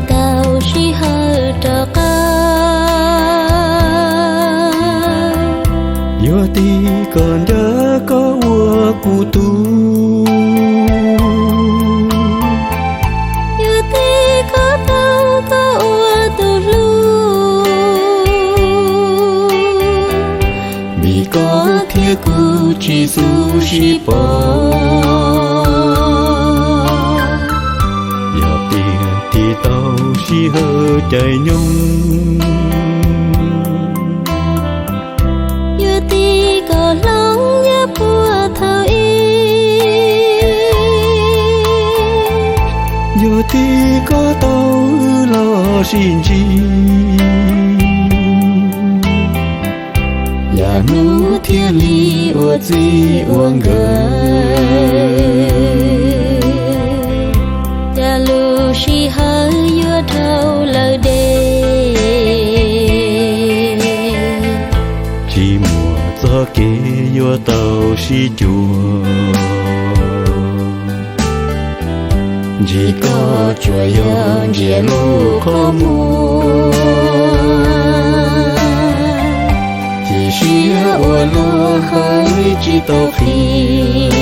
tau sij hawm rov qab. Yuav tig kom nrog koj ua kuv tug, yuav tig kom tau koj ua tus hlub, vim koj thiab kuv tsis xub sib pom. Yog tias tig tau sij hawm caij nyoog, yuav tig kom hloov nyob puag thaum ub, yuav tig kom tau wb los sib ntsib, yav hnub thiaj li ua txij ua nkawm, yav lub sij hawm yuav dhau lawm deb, tsis muaj txoj kev yuav tau sib cuag. Ntsis koj tsuas yog ntsia lub qhov muag, cia siab ua luag hawj tsis tau qhia.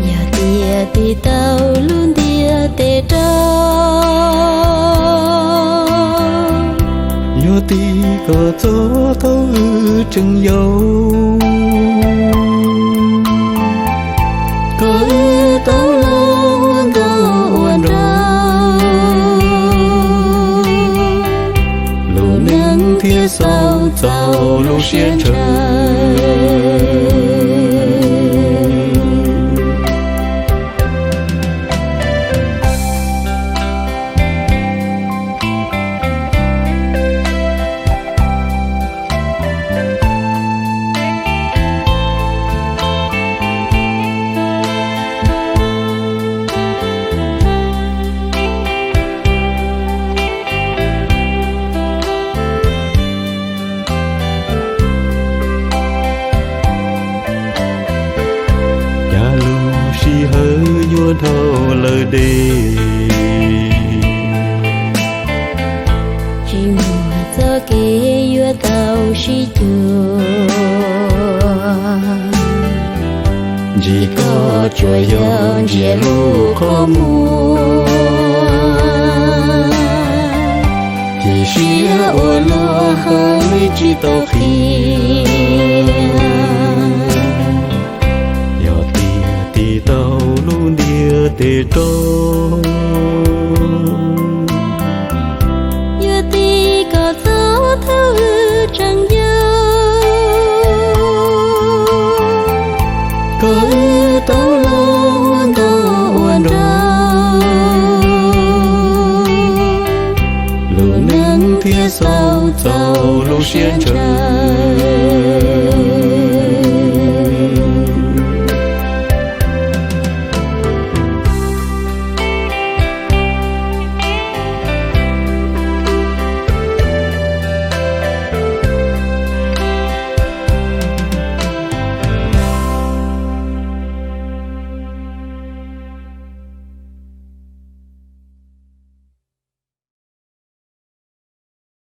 Yog tias tig tau lub ntiaj teb rau, yuav tig kom txog thaum wb tseem yau, kom wb tau los ua nkauj ua nraug, lub neej thiaj xaus txaus lub siab ntshaw. Yav lub sij hawm yuav dhau lawm deb, tsis muaj txoj kev yuav tau sib cuag. Ntsis koj tsuas yog ntsia lub qhov muag, cia siab ua luag hawj tsis tau qhia. Yog tias tig tau lub ntiaj teb rau, yuav tig kom txog thaum wb tseem yau, kom wb tau los ua nkauj ua nraug, lub neej thiaj xaus txaus lub siab ntshaw.